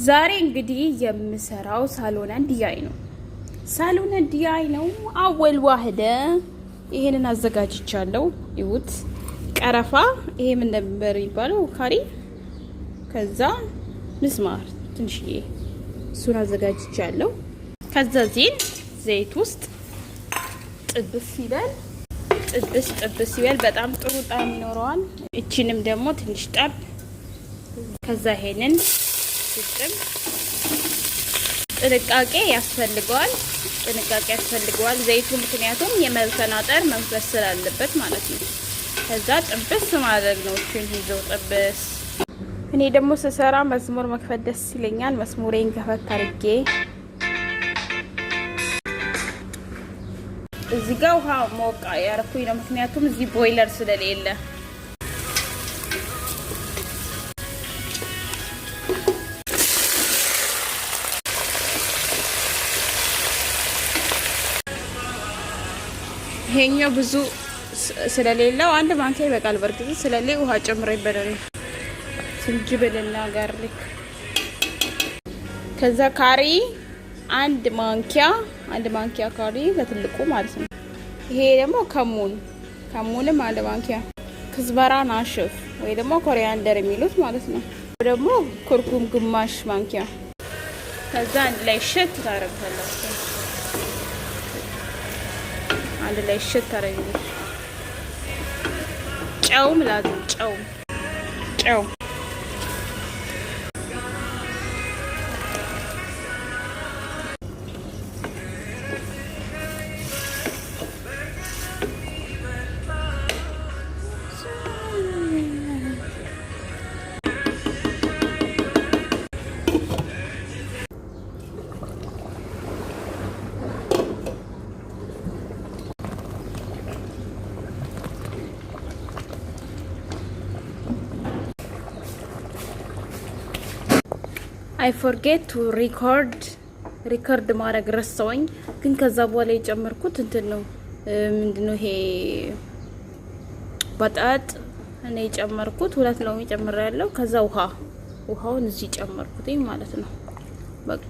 ዛሬ እንግዲህ የምሰራው صالونة دياي ነው። صالونة دياي ነው። أول واحدة ይሄንን አዘጋጅቻለሁ። ይሁት ቀረፋ፣ ይሄ ምን ነበር የሚባለው? ካሪ፣ ከዛ ምስማር ትንሽዬ፣ እሱን አዘጋጅቻለሁ። ከዛ ዜን ዘይት ውስጥ ጥብስ ይበል፣ ጥብስ ጥብስ ይበል። በጣም ጥሩ ጣዕም ይኖረዋል። እቺንም ደግሞ ትንሽ ጠብ፣ ከዛ ይሄንን ስጥም ጥንቃቄ ያስፈልገዋል። ጥንቃቄ ያስፈልገዋል ዘይቱ፣ ምክንያቱም የመፈናጠር መንፈስ ስላለበት ማለት ነው። ከዛ ጥብስ ማድረግ ነው። እቺን ይዘው ጥብስ። እኔ ደግሞ ስሰራ መዝሙር መክፈት ደስ ይለኛል። መዝሙሬን ከፈት አድርጌ እዚህ ጋር ውሃ ሞቃ ያረኩኝ ነው፣ ምክንያቱም እዚህ ቦይለር ስለሌለ። ይሄኛው ብዙ ስለሌለው አንድ ማንኪያ ይበቃል። በእርግጥ ስለሌ ውሃ ጨምሮ ይበላል። ዝንጅብልና garlic፣ ከዛ ካሪ አንድ ማንኪያ፣ አንድ ማንኪያ ካሪ በትልቁ ማለት ነው። ይሄ ደግሞ ከሙን፣ ከሙንም አንድ ማንኪያ፣ كزبرة ناشف ወይ ደግሞ coriander የሚሉት ማለት ነው። ደግሞ كركم ግማሽ ማንኪያ። ከዛ አንድ ላይ ሽት ታረጋላችሁ። አንድ ላይ ሽት ታረጋላችሁ። ጨውም لازم ጨው ጨው። I forget to record፣ record ማድረግ ረሳውኝ። ግን ከዛ በኋላ የጨመርኩት እንትን ነው፣ ምንድነው ይሄ بطاط እኔ የጨመርኩት ሁለት ሎሚ ጨምሬ ያለው። ከዛ ውሃ፣ ውሃውን እዚህ ጨመርኩትኝ ማለት ነው። በቃ።